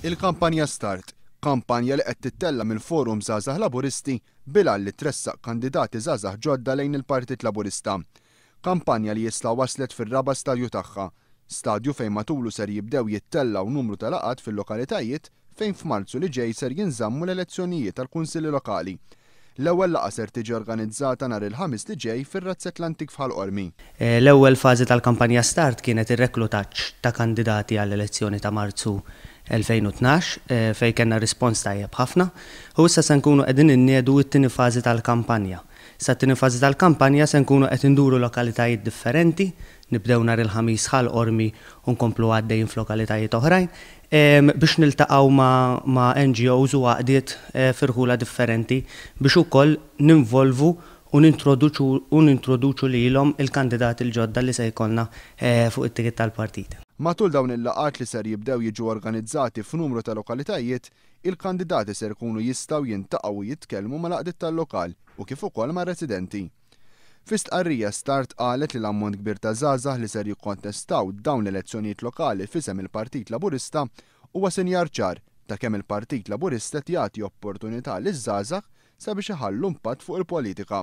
Il-kampanja Start, kampanja li qed tittella' mill-Forum Żgħażagħ Laburisti bil-għan li tressaq kandidati żgħażagħ ġodda lejn il-Partit Laburista. Kampanja li issa waslet fir-raba' stadju tagħha, stadju fejn matulu ser jibdew jittellgħu numru ta' laqgħat fil-lokalitajiet fejn f'Marzu li ġej ser jinżammu l-elezzjonijiet għall-Kunsilli Lokali. L-ewwel laqgħa ser tiġi organizzata nhar il-Ħamis li ġej fir-Razzett l-Antik f'Ħal Qormi. L-ewwel fażi tal-kampanja Start kienet ir-reklutaġġ ta' kandidati għall-elezzjoni ta' Marzu 2012 fejn kellna rispons tajjeb ħafna u issa se nkunu qegħdin inniedu t-tieni fażi tal-kampanja. Issa t-tieni fażi tal-kampanja se nkunu qed induru lokalitajiet differenti, nibdew nhar il-Ħamis Ħal Qormi u nkomplu għaddejjin f'lokalitajiet oħrajn biex niltaqgħu ma' NGOs u għaqdiet f'irħula differenti biex ukoll ninvolvu u nintroduċu u nintroduċu lilhom il-kandidati l-ġodda li se jkollna fuq it-ticket tal-partit. Matul dawn il-laqgħat li ser jibdew jiġu organizzati f'numru ta' lokalitajiet, il-kandidati ser ikunu jistgħu jintaqgħu u jitkellmu mal-għaqdiet tal-lokal u kif ukoll mar-residenti. Fi stqarrija Start qalet li l-ammont kbir ta' żgħażagħ li ser jikkontestaw dawn l-elezzjonijiet lokali f'isem il-Partit Laburista huwa sinjar ċar ta' kemm il-Partit Laburista qed jagħti opportunità liż-żgħażagħ sabiex iħallu impatt fuq il-politika.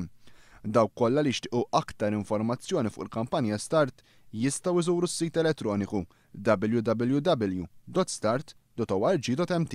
Dawk kollha li jixtiequ aktar informazzjoni fuq il-kampanja Start jistgħu jżuru s-sit elettroniku www.start.org.mt.